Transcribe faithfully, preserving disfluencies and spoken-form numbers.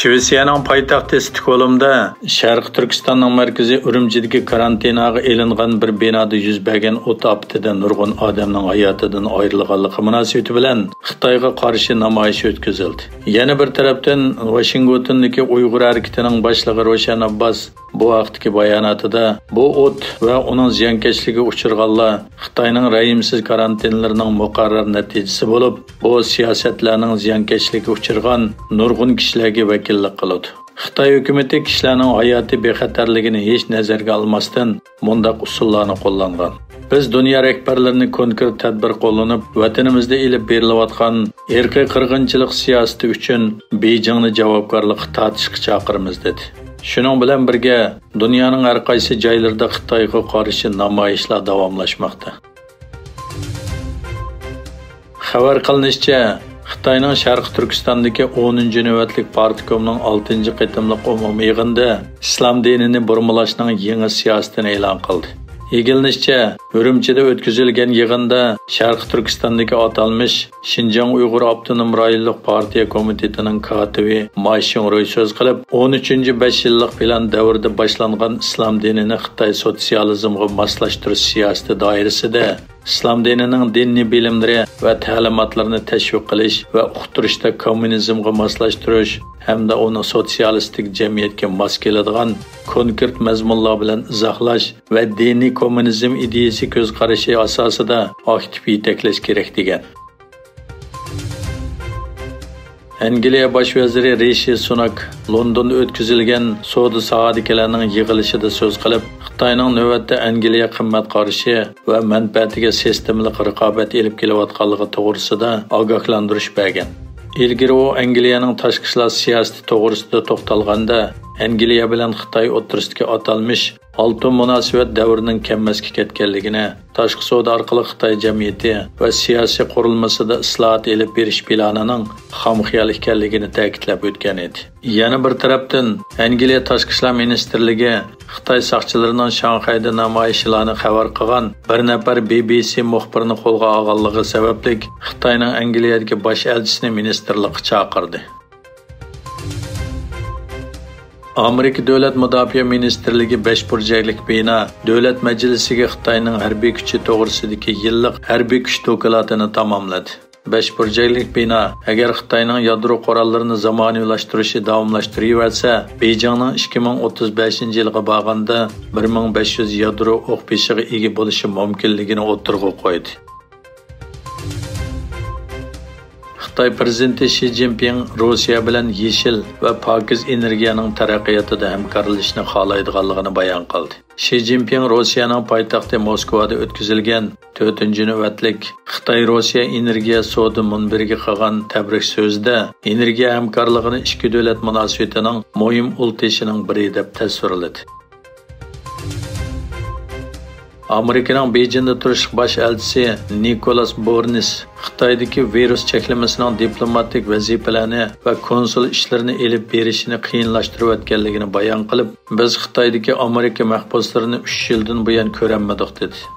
شىۋېتسىيەنىڭ پايتەختى ستوكھولمدا شەرقىي تۈركىستاننىڭ مەركىزى ئۈرۈمچىدىكى كارانتىناغا ئېلىنغان بىر بىنادا يۈز بەرگەن ئوت ئاپىتىدە نۇرغۇن ئادەمنىڭ ھاياتىدىن ئايرىلغانلىقى مۇناسىۋىتى بىلەن خىتايغا قارشى نامايىش ئۆتكۈزۈلدى. يەنە بىر تەرەپتىن، ۋاشىنگتوندىكى ئۇيغۇر ھەرىكىتىنىڭ باشلىقى روشەن ئابباس بۇ ھەقتىكى باياناتىدا، بۇ ئوت ۋە ئۇنىڭ زىيانكەشلىكىگە ئۇچرىغانلار خىتاينىڭ رەھىمسىز كارانتىنلىرىنىڭ مۇقەررەر نەتىجىسى بولۇپ، بۇ سىياسەتلەرنىڭ زىيانكەشلىكىگە ئۇچرىغان نۇرغۇن كىشىلەرگە ۋەكىللىك قىلىدۇ. خىتاي ھۆكۈمىتى كىشىلەرنىڭ ھاياتىي بىخەتەرلىكىنى ھېچ نەزەرگە ئالماستىن، مۇنداق ئۇسۇللارنى قوللانغان. بىز دۇنيا رەھبەرلىرىنى كونكرېت تەدبىر قوللىنىپ، ۋەتىنىمىزدە ئېلىپ بېرىلىۋاتقان ئىرقىي قىرغىنچىلىق سىياسىتى ئۈچۈن بېيجىڭنى جاۋابكارلىققا تارتىشقا چاقىرىمىز، دېدى. شۇنىڭ بىلەن بىرگە، دۇنيانىڭ ھەر قايسى جايلىرىدا خىتايغا قارشى نامايىشلار داۋاملاشماقتا. خەۋەر قىلىنىشىچە، خىتاينىڭ شەرقىي تۈركىستاندىكى ئونىنچى نۆۋەتلىك پارتكومنىڭ ئالتىنچى قېتىملىق ئومۇمىي يىغىنىدا ئىسلام دىنىنى بۇرمىلاشنىڭ يېڭى سىياسىتىنى ئېلان قىلدى. ئىگىلىنىشىچە، ئۈرۈمچىدە ئۆتكۈزۈلگەن يىغىندا شەرقىي تۈركىستاندىكى ئاتالمىش شىنجاڭ ئۇيغۇر ئاپتونوم رايونلۇق پارتىيە كومىتېتىنىڭ كاتىپى ما شىڭرۇي سۆز قىلىپ، ئون ئۈچىنچى بەش يىللىق پىلان دەۋرىدە باشلانغان ئىسلام دىنىنى خىتاي سوتسىيالىزمغا ماسلاشتۇرۇش سىياسىتى دائىرىسىدە ئىسلام دىنىنىڭ دىنىي بىلىملىرى ۋە تەلىماتلىرىنى تەشۋىق قىلىش ۋە ئۇقتۇرۇشتا كوممۇنىزمغا ماسلاشتۇرۇش ھەمدە ئۇنى سوتسىيالىستىك جەمئىيەتكە ماس كېلىدىغان كونكرېت مەزمۇنلار بىلەن ئىزاھلاش ۋە دىنىي كوممۇنىزم ئىدىيەسى كۆز قارىشى ئاساسىدا ئاكتىپ يېتەكلەش كېرەك، دېگەن. ئەنگلىيە باش ۋەزىرى رىشى سۇناك لوندوندا ئۆتكۈزۈلگەن سودا ساھەدىكىلەرنىڭ يىغىلىشىدا سۆز قىلىپ، خىتاينىڭ نۆۋەتتە ئەنگلىيە قىممەت قارىشى ۋە مەنپەئەتىگە سىستېمىلىق رىقابەت ئېلىپ كېلىۋاتقانلىقى توغرىسىدا ئاگاھلاندۇرۇش بەرگەن. ئىلگىرى ئۇ ئەنگلىيەنىڭ تاشقى ئىشلار سىياسىتى توغرىسىدا توختالغاندا، ئەنگلىيە بىلەن خىتاي ئوتتۇرىسىدىكى ئاتالمىش ئالتۇن مۇناسىۋەت دەۋرىنىڭ كەممەسكە كەتكەنلىكىنى، تاشقى سودا ئارقىلىق خىتاي جەمئىيىتى ۋە سىياسىي قۇرۇلمىسىدا ئىسلاھات ئېلىپ بېرىش پىلانىنىڭ خام خىيال ئىكەنلىكىنى تەكىتلەپ ئۆتكەن ئىدى. يەنە بىر تەرەپتىن، ئەنگلىيە تاشقى ئىشلار مىنىستىرلىكى خىتاي ساقچىلىرىنىڭ شاڭخەيدە نامايىشچىلارنى خەۋەر قىلغان بىر نەپەر بى بى سى مۇخبىرىنى قولغا ئالغانلىقى سەۋەبلىك، خىتاينىڭ ئەنگلىيەدىكى باش ئەلچىسىنى مىنىستىرلىققا چاقىردى. ئامېرىكا دۆلەت مۇداپىئە مىنىستىرلىكى بەش بۇرجەكلىك بىنا دۆلەت مەجلىسىگە خىتاينىڭ ھەربىي كۈچى توغرىسىدىكى يىللىق ھەربىي كۈچ دوكلاتىنى تاماملىدى. بەش بۇرجەكلىك بىنا، ئەگەر خىتاينىڭ يادرو قوراللىرىنى زامانىۋىلاشتۇرۇشى داۋاملاشتۇرۇۋەرسە، بېيجىڭنىڭ ئىككى مىڭ ئوتتۇز بەشىنچى يىلغا بارغاندا بىر مىڭ بەش يۈز يادرو ئوق بېشىغا ئىگە بولۇشى مۇمكىنلىكىنى ئوتتۇرىغا قويدى. خىتاي پىرېزىدېنتى شى جىنپىڭ روسىيە بىلەن يېشىل ۋە پاكىز ئېنېرگىيەنىڭ تەرەققىياتىدا ھەمكارلىشىشنى خالايدىغانلىقىنى بايان قىلدى. شى جىنپىڭ روسىيەنىڭ پايتەختى موسكۋادا ئۆتكۈزۈلگەن تۆتىنچى نۆۋەتلىك خىتاي روسىيە ئېنېرگىيە سودا مۇنبىرىگە قىلغان تەبرىك سۆزىدە ئېنېرگىيە ھەمكارلىقىنى ئىككى دۆلەت مۇناسىۋىتىنىڭ مۇھىم ئۇل تېشىنىڭ بىرى دەپ تەسۋىرلىدى. ئامېرىكىنىڭ بېيجىڭدا تۇرۇشلۇق باش ئەلچىسى نىكولاس بورنىس خىتايدىكى ۋىرۇس چەكلىمىسىنىڭ دىپلوماتىك ۋەزىپىلەرنى ۋە كونسۇل ئىشلىرىنى ئېلىپ بېرىشىنى قىيىنلاشتۇرۇۋەتكەنلىكىنى بايان قىلىپ، بىز خىتايدىكى ئامېرىكا مەھبۇسلىرىنى ئۈچ يىلدىن بۇيان كۆرەلمىدۇق، دېدى.